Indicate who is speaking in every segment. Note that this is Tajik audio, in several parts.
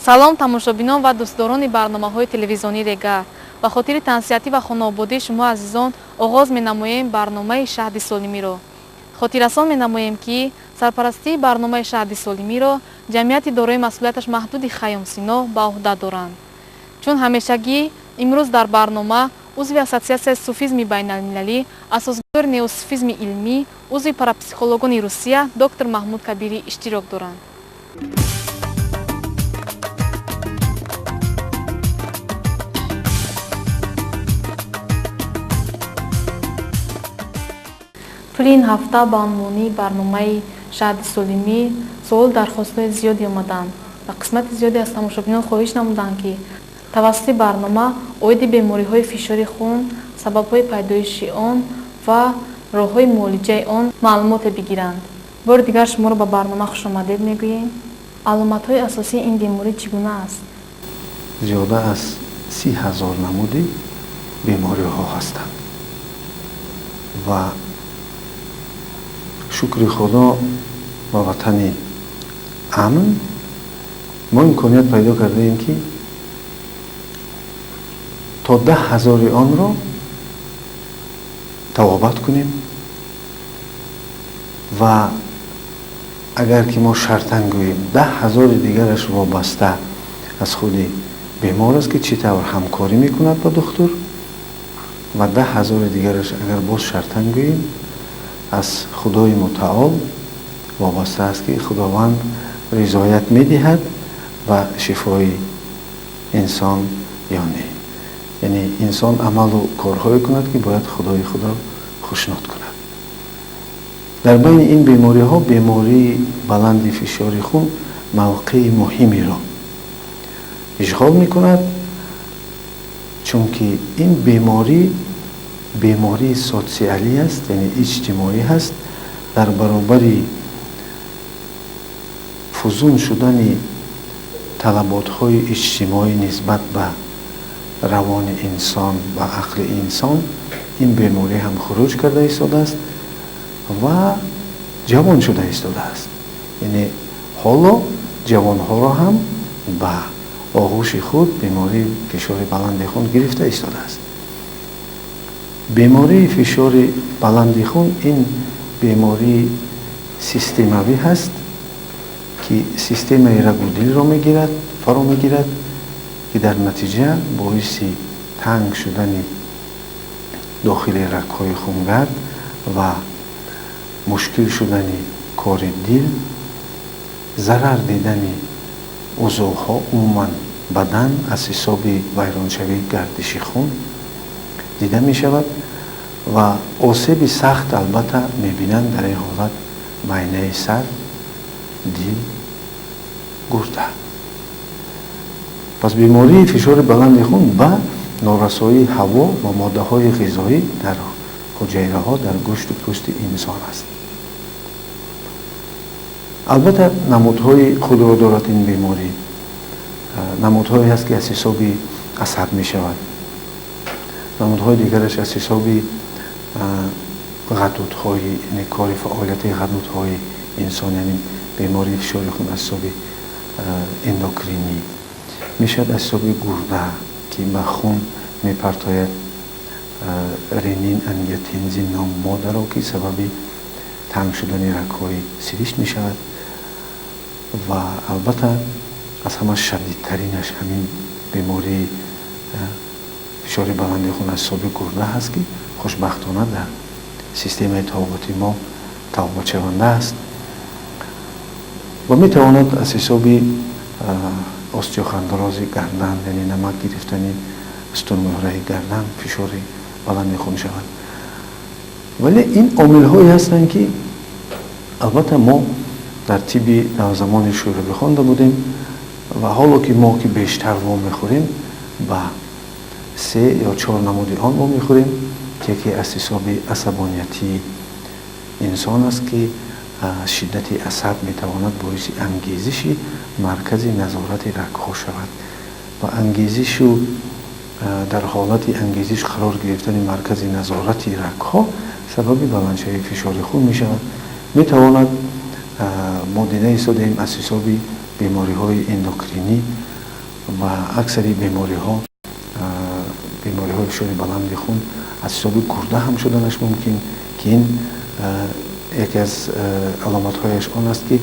Speaker 1: Салом тамошобинон ва дӯстдорони барномаҳои телевизионии Регар. Ба хотири тансиҳатӣ ва хонаободии шумо азизон оғоз менамоем барномаи Шаҳди Солимиро. Хотиррасон менамоем, ки сарпарастии барномаи Шаҳди Солимиро ҷамъияти дорои масъулияташ маҳдуди Хайём Сино ба уҳда доранд. Чун ҳамешагӣ имрӯз дар барнома узви Ассотсиатсияи суфизми байналмилалӣ, асосгузори неосуфизми илмӣ, узви парапсихологони Русия доктор Маҳмуд Кабирӣ иштирок доранд. Тӯли ин ҳафта ба унвони барномаи Шаҳди Солимӣ суолу дархостҳои зиёде омаданд ва қисмати зиёде аз тамошобинон хоҳиш намуданд, ки тавассути барнома оиди бемориҳои фишори хун, сабабҳои пайдоиши он ва роҳҳои муолиҷаи он маълумоте бигиранд. Бори дигар шуморо ба барнома хушомадед мегӯем. Аломатҳои асосии ин беморӣ чӣ гуна аст?
Speaker 2: Зиёда аз 30 000 намуди бемориҳо ҳастанд ва шукри Худо, ба ватани амн мо имконият пайдо кардаем, ки то 10 000-и онро табобат кунем. Ва агар ки мо шартан гӯем, 10 000-и дигараш вобаста аз худи бемор аст, ки чӣ тавр ҳамкорӣ мекунад ба духтур, ва 10 000-и дигараш, агар боз шартан гӯем, аз Худои Мутаол вобаста аст, ки Худованд ризоят медиҳад ба шифои инсон ё не. Яъне инсон амалу корҳое кунад, ки бояд Худои худро хушнуд кунад. Дар байни ин бемориҳо бемории баланди фишори хун мавқеи муҳимеро ишғол мекунад, чунки ин беморӣ бемории социалӣ аст, яъне иҷтимоӣ ҳаст. Дар баробари фузун шудани талаботҳои иҷтимоӣ нисбат ба равони инсон ва ақли инсон, ин беморӣ ҳам хуруҷ карда истодааст ва ҷавон шуда истодааст. Яъне ҳоло ҷавонҳоро ҳам ба оғӯши худ бемории фишори баланди хун гирифта истодааст. Бемории фишори баланди хун ин бемории системавӣ ҳаст, ки системаи рагу дилро мегирад, фаро мегирад, ки дар натиҷа боиси танг шудани дохили рагҳои хунгард ва мушкил шудани кори дил, зарар дидани узвҳо, умуман бадан аз ҳисоби вайроншавии гардиши хун дида мешавад. Ва осеби сахт албатта мебинанд дар ин ҳолат майнаи сар, дил, гурда. Пас бемории фишори баланди хун ба норасоии ҳаво ва моддаҳои ғизоӣ дар ҳуҷайраҳо, дар гӯшту пӯсти инсон аст. Албатта, намудҳои худро дорад ин беморӣ. Намудҳое ҳаст, ки аз ҳисоби асаб мешавад, намудҳои дигараш аз ҳисоби ғадудҳои, яъне кори фаъолияти ғадудҳои инсон, яъне бемории фишори хун аз ҳисоби эндокринӣ мешавад, аз ҳисоби гурда, ки ба хун мепартояд ренин, ангиотензин ном моддаро, ки сабаби танг шудани рагҳои сиришт мешавад. Ва албатта аз ҳама шадидтаринаш ҳамин бемории фишори баланди хун аз ҳисоби гурда ҳаст, ки хушбахтона дар системаи табобати мо табобатшаванда аст ва метавонад аз ҳисоби остеохондрози гардан, яъне намак гирифтани сутунмуҳраи гардан, фишори баланди хун шавад. Вале ин омилҳое ҳастанд, ки албатта мо дар тибби замони Шӯравӣ хонда будем ва ҳоло ки мо ки бештар вомехӯрем, ба се ё чор намуди он вомехӯрем, ки яке аз ҳисоби асабониятии инсон аст, ки шиддати асаб метавонад боиси ангезиши маркази назорати рагҳо шавад ва ангезишу дар ҳолати ангезиш қарор гирифтани маркази назорати рагҳо сабаби баландшавии фишори хун мешавад. Метавонад, мо дида истодаем, аз ҳисоби бемориҳои эндокринӣ. Ва аксари бемориҳои фишори баланди хун аз ҳисоби гурда ҳам шуданаш мумкин, ки ин яке аз аломатҳояш он аст, ки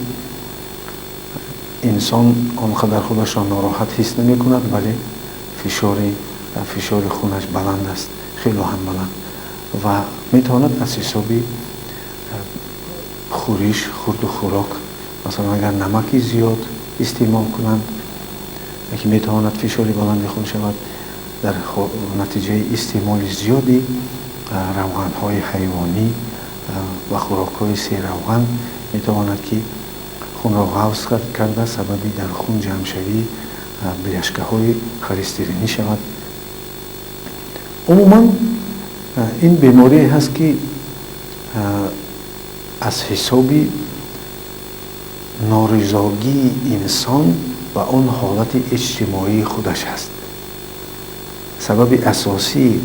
Speaker 2: инсон он қадар худашро нороҳат ҳис намекунад, вале фишори хунаш баланд аст, хело ҳам баланд, ва метавонад аз ҳисоби хӯриш, хурду хӯрок, масалан агар намаки зиёд истеъмол кунанд, ки метавонад фишори баланди хун шавад дар натиҷаи истеъмоли зиёди равғанҳои ҳайвонӣ ва хӯрокҳои серравған метавонад ки хунро ғафз карда сабаби дар хун ҷамъшавии бляшкаҳои холестеринӣ шавад. Умуман ин беморие ҳаст, ки аз ҳисоби норизогии инсон ба он ҳолати иҷтимоии худаш ҳаст. Сабаби асосии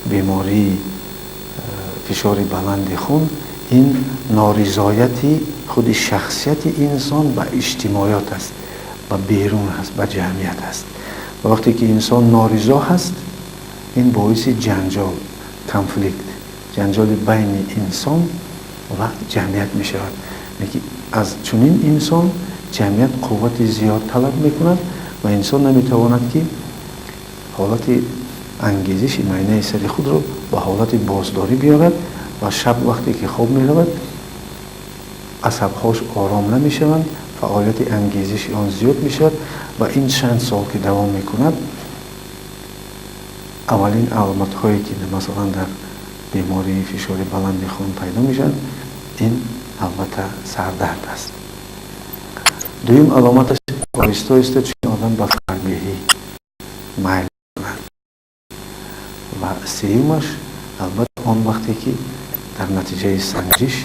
Speaker 2: бемории фишори баланди хун ин норизояти худи шахсияти инсон ба иҷтимоиёт аст, ба берун ҳаст, ба ҷамъият ҳаст. Ва вақте ки инсон норизо ҳаст, ин боиси ҷанҷол, конфликт, ҷанҷоли байни инсон ва ҷамъият мешавад. Лекин аз чунин инсон ҷамъият қуввати зиёд талаб мекунад ва инсон наметавонад, ки ҳолати ангезиши майнаи сари худро ба ҳолати боздорӣ биёрад ва шаб вақте ки хоб меравад, асабҳош ором намешаванд, фаъолияти ангезиши он зиёд мешавад ва ин чанд сол ки давом мекунад, аввалин аломатҳое ки масалан дар бемории фишори баланди хун пайдо мешаванд, ин албатта сардард аст. Дуюм аломаташ оҳиста оҳиста чун одам ба фарбеҳӣ майл мекунад. Ва сеюмаш албатта он вақте ки дар натиҷаи санҷиш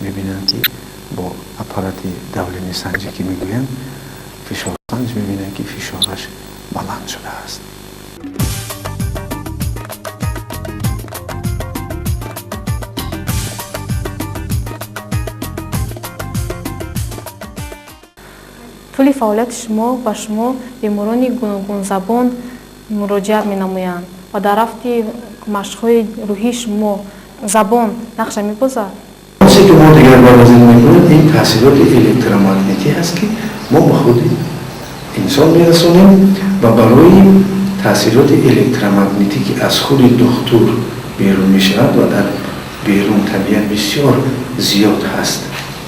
Speaker 2: мебинанд, ки бо аппарати давлени санҷӣ ки мегӯянд, фишорсанҷ, мебинанд, ки фишораш баланд шудааст.
Speaker 1: Тӯли фаъолияти шумо ба шумо беморони гуногунзабон муроҷиат менамоянд ва дар рафти машқҳои рӯҳии шумо забон нақша мебозад?
Speaker 2: Онче ки мо дигар баъд аз ин мекунем, ин таъсироти электромагнитӣ ҳаст, ки мо ба худи инсон мерасонем ва барои таъсироти электромагнитӣ, ки аз худи духтур берун мешавад ва дар берун табиат бисёр зиёд ҳаст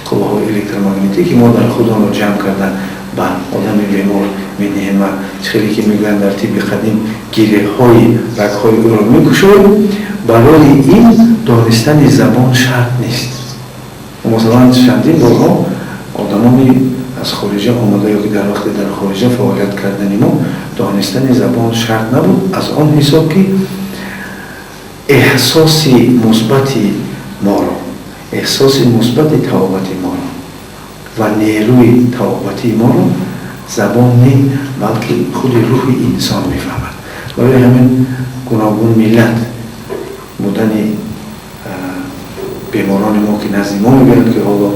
Speaker 2: қувваҳои электромагнитӣ, ки мо дар худ онро ҷамъ карда ба одами бемор медиҳем ва хеле ки мегӯянд дар тибби қадим гиреҳҳои рагҳои ӯро мекушоем. Барои ин донистани забон шарт нест. Масалан, чандин борҳо одамони аз хориҷа омада ё ки дар вақте дар хориҷа фаъолият кардани мо донистани забон шарт набуд, аз он ҳисоб ки эҳсоси мусбати моро, эҳсоси мусбати тавобати моро ва нерӯи тавобатии моро забон не, балки худи рӯҳи инсон мефаҳмад. Барои ҳамин гуногун миллат будани беморони мо, ки назди мо мегӯянд, ки ҳоло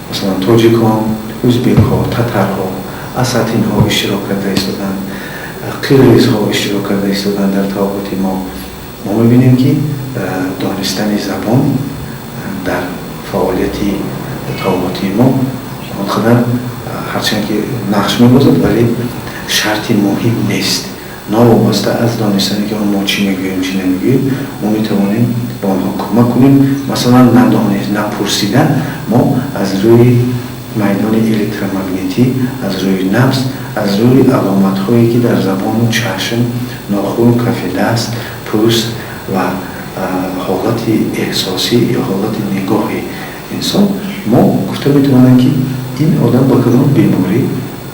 Speaker 2: масалан тоҷикон, ӯзбекҳо, татарҳо, асатинҳо иштирок карда истоданд, қирғизҳо иштирок карда истоданд дар тавобати мо, мо мебинем, ки донистани забон дар фаъолияти тавобатии мо он қадар ҳарчанд ки нақш мебозад, вале шарти муҳим нест. Новобаста аз донистане ки мо чӣ мегӯем, чӣ намегӯем, мо метавонем ба онҳо кӯмак кунем. Масалан, напурсида мо аз рӯи майдони электромагнитӣ, аз рӯи набз, аз рӯи аломатҳое ки дар забону чашм, нохун, кафи даст, пӯст ва ҳолати эҳсосӣ ё ҳолати нигоҳи инсон мо гуфта метавонем, ки ин одам ба кадом беморӣ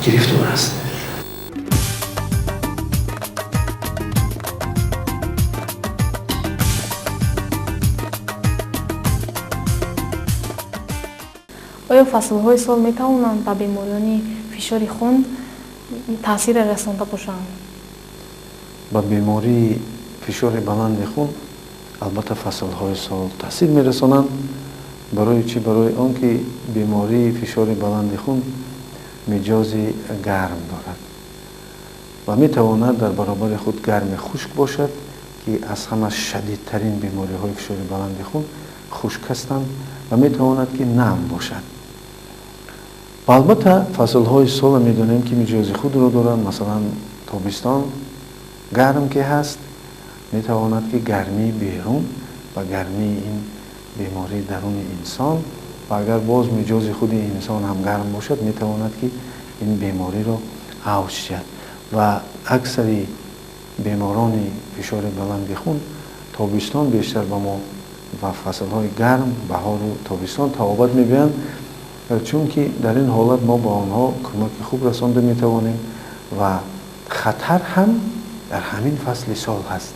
Speaker 2: гирифтор аст.
Speaker 1: Оё фаслҳои сол метавонанд ба бемориёни фишори хун таъсире расонда бошанд?
Speaker 2: Ба бемории фишори баланди хун албатта фаслҳои сол таъсир мерасонанд. Барои чӣ? Барои он ки бемории фишори баланди хун миҷози гарм дорад. Ва метавонад дар баробари худ гарми хушк бошад, ки аз ҳама шадидтарин бемориҳои фишори баланди хун хушк ҳастанд, ва метавонад ки нам бошад. Ва албатта фаслҳои сола медонем, ки миҷози худро доранд. Масалан, тобистон гарм ки ҳаст, метавонад ки гармии берун ва гармии ин бемории даруни инсон, ва агар боз миҷози худи инсон ҳам гарм бошад, метавонад ки ин бемориро авҷ диҳад. Ва аксари беморони фишори баланди хун тобистон бештар ба мо ва фаслҳои гарм, баҳору тобистон табобат мебиёянд, чунки дар ин ҳолат мо ба онҳо кӯмаки хуб расонда метавонем ва хатар ҳам дар ҳамин фасли сол ҳаст,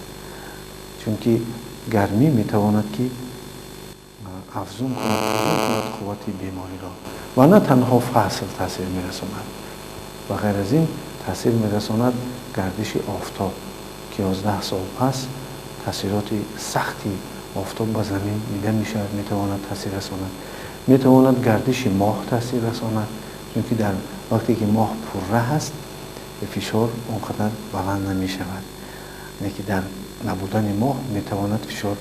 Speaker 2: чунки гармӣ метавонад ки афзун кунад қуввати бемориро. Ва на танҳо фасл таъсир мерасонад, ба ғайр аз ин таъсир мерасонад гардиши офтоб, ки 11 сол пас таъсироти сахти офтоб ба замин дида мешавад, метавонад таъсир расонад. Метавонад гардиши моҳ таъсир расонад, чунки дар вақте ки моҳ пурра ҳаст, фишор он қадар баланд намешавад, лекин дар набудани моҳ метавонад фишор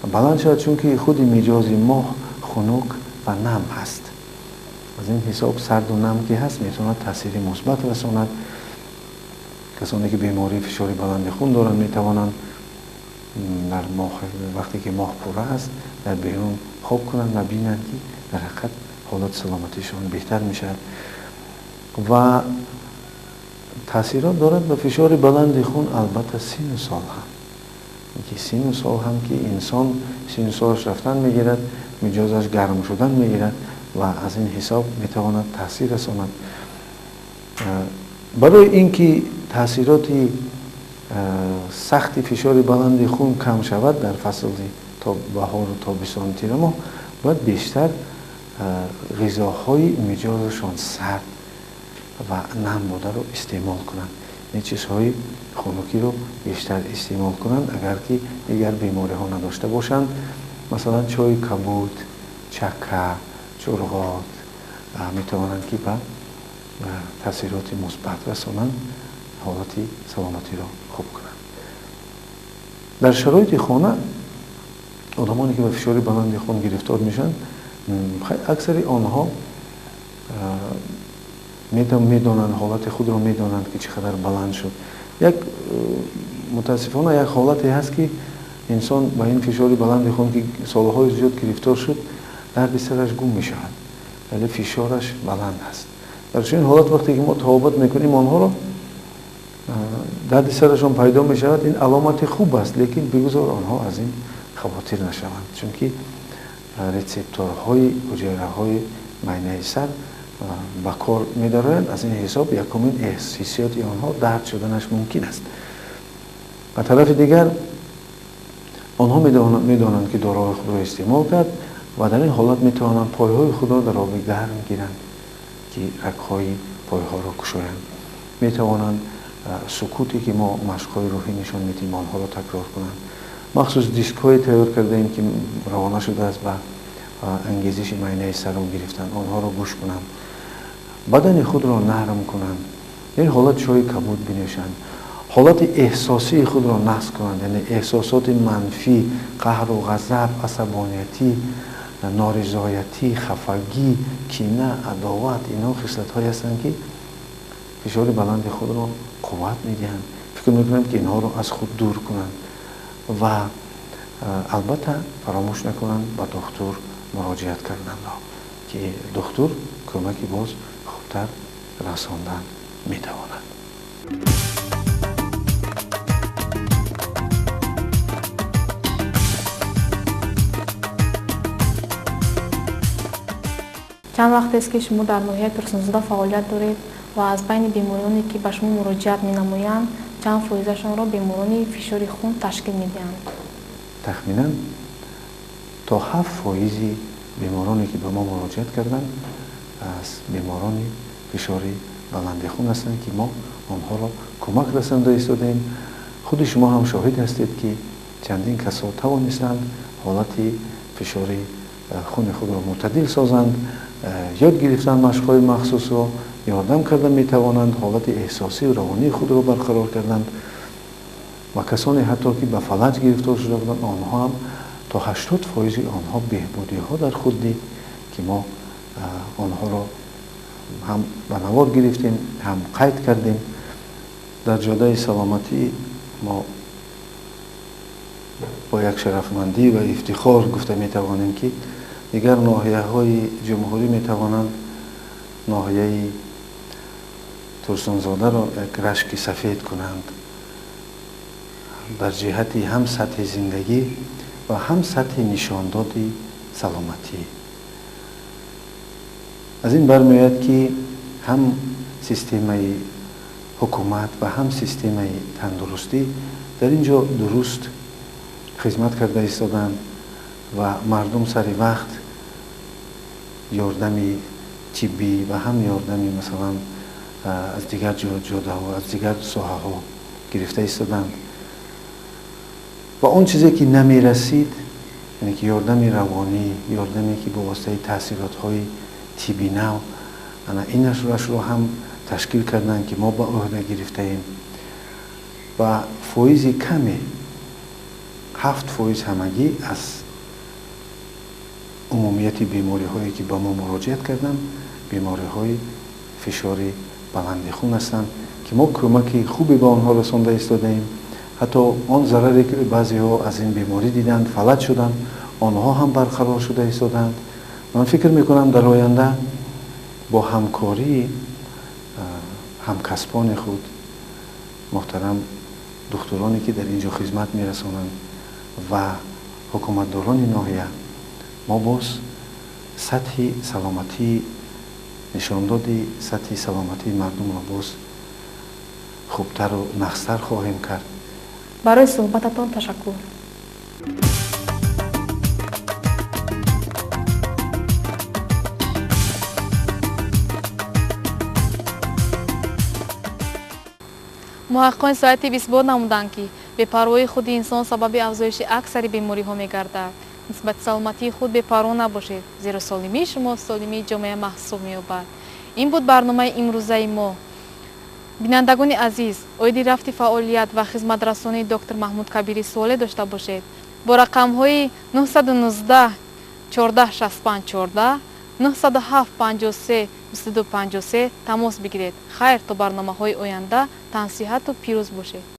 Speaker 2: баланд шавад, чунки худи миҷози моҳ хунук ва нам ҳаст. Аз ин ҳисоб сарду нам ки ҳаст, метавонад таъсири мусбат расонад. Касоне ки бемории фишори баланди хун доранд, метавонанд дар моҳ, вақте ки моҳ пурра аст, дар берун хоб кунанд ва бинанд, ки дар ҳақиқат ҳолати саломатишон беҳтар мешавад. Ва таъсирот дорад ба фишори баланди хун албатта сину сол ҳам, ки сину сол ҳам ки инсон сину солаш рафтан мегирад, миҷозаш гарм шудан мегирад ва аз ин ҳисоб метавонад таъсир расонад. Барои ин ки таъсироти сахти фишори баланди хун кам шавад дар фасли баҳору тобистону тирамоҳ, бояд бештар ғизоҳои миҷозашон сард ва нам бударо истеъмол кунанд, ин чизҳои хунукиро бештар истеъмол кунанд, агар ки дигар бемориҳо надошта бошанд. Масалан, чойи кабуд, чака, чурғот метавонанд ки ба таъсироти мусбат расонанд, ҳолати саломатиро хуб кунанд. Дар шароити хона одамоне ки ба фишори баланди хун гирифтор мешаванд, аксари онҳо медонанд, ҳолати худро медонанд, ки чӣ қадар баланд шуд. Як мутаассифона як ҳолате ҳаст, ки инсон ба ин фишори баланди хун ки солҳои зиёд гирифтор шуд, дарди сараш гум мешавад, вале фишораш баланд аст. Дар чунин ҳолат вақте ки мо табобат мекунем онҳоро, дарди сарашон пайдо мешавад, ин аломати хуб аст, лекин бигузор онҳо аз ин хавотир нашаванд, чунки рецепторҳои ҳуҷайраҳои майнаи сар ба кор медароянд. Аз ин ҳисоб якумин ҳиссиёти онҳо дард шуданаш мумкин аст. Ба тарафи дигар онҳо медонанд, ки доруҳои худро истеъмол кард ва дар ин ҳолат метавонанд пойҳои худро дар оби гарм гиранд, ки рагҳои пойҳоро кушоянд. Метавонанд сукуте ки мо машқҳои рӯҳӣ нишон медиҳем, онҳоро такрор кунанд. Махсус дискҳое тайёр кардаем, ки равона шудааст ба ангезиши майнаи сарро гирифтан, онҳоро гӯш кунанд, бадани худро нарм кунанд, ин ҳолат чойи кабуд бинӯшанд, ҳолати эҳсосии худро нақс кунанд, яъне эҳсосоти манфӣ, қаҳру ғазаб, асабониятӣ, норизоятӣ, хафагӣ, кина, адоват, инҳо хислатҳое ҳастанд, ки фишори баланди худро қувват медиҳанд. Фикр мекунам, ки инҳоро аз худ дур кунанд ва албатта фаромӯш накунанд ба духтур муроҷиат карданро, ки духтур кӯмаки боз хубтар расондан метавонад.
Speaker 1: Чанд вақтест, ки шумо дар ноҳияи Турсунзода фаъолият доред ва аз байни бемориёне, ки ба шумо муроҷиат менамоянд, чанд фоизашонро беморони фишори хун ташкил медиҳанд?
Speaker 2: Тахминан то 7% бемороне, ки ба мо муроҷиат карданд, аз беморони фишори баланди хун ҳастанд, ки мо онҳоро кӯмак расонда истодаем. Худи шумо ҳам шоҳид ҳастед, ки чандин касо тавонистанд ҳолати фишори хуни худро мӯътадил созанд, ёд гирифтанд машқҳои махсусро ёрдам карда метавонанд, ҳолати эҳсосию равонии худро барқарор карданд ва касоне ҳатто ки ба фалаҷ гирифтор шуда буданд, онҳо ҳам то 80% онҳо беҳбудиҳо дар худ дид, ки мо онҳоро ҳам ба навор гирифтем, ҳам қайд кардем. Дар ҷодаи саломатӣ мо бо як шарафмандӣ ва ифтихор гуфта метавонем, ки дигар ноҳияҳои ҷумҳурӣ метавонанд ноҳияи Турсунзодаро як рашки сафед кунанд дар ҷиҳати ҳам сатҳи зиндагӣ ва ҳам сатҳи нишондоди саломатӣ. Аз ин бармеояд, ки ҳам системаи ҳукумат ва ҳам системаи тандурустӣ дар ин ҷо дуруст хизмат карда истоданд ва мардум сари вақт ёрдами тиббӣ ва ҳам ёрдами масалан аз дигар ҷодаҳо, аз дигар соҳаҳо гирифта истоданд. Ва он чизе ки намерасид, яъне ки ёрдами равонӣ, ёрдаме ки бо воситаи таъсиротҳои тибби нав, ана инашро ҳам ташкил карданд, ки мо ба ӯҳда гирифтаем ва фоизи каме 7% ҳамагӣ аз умумияти бемориҳое ки ба мо муроҷиат карданд, бемориҳои фишори баланди хун ҳастанд, ки мо кӯмаки хубе ба онҳо расонда истодаем. Ҳатто он зараре ки баъзеҳо аз ин беморӣ диданд, фалаҷ шуданд, онҳо ҳам барқарор шуда истодаанд. Ман фикр мекунам, дар оянда бо ҳамкории ҳамкасбони худ, муҳтарам духтуроне ки дар ин ҷо хизмат мерасонанд ва ҳукуматдорони ноҳия, мо боз сатҳи саломатии нишондоди сатҳи саломатии мардумро боз хубтару нақстар хоҳем кард.
Speaker 1: Барои суҳбататон ташаккур. Муҳаққиқони соҳаи тиб исбот намуданд, ки бепарвоии худи инсон сабаби афзоиши аксари бемориҳо мегардад. Нисбати саломатии худ бепарво набошед, зеро солимии шумо солимии ҷомеа маҳсуб меёбад. Ин буд барномаи имрӯзаи мо. Бинандагони азиз, оиди рафти фаъолият ва хизматрасонии доктор Маҳмуд Кабирӣ суоле дошта бошед, бо рақамҳои 919 14 65 14, 907 53 22 53 тамос бигиред. Хайр, то барномаҳои оянда тансиҳату пирӯз бошед.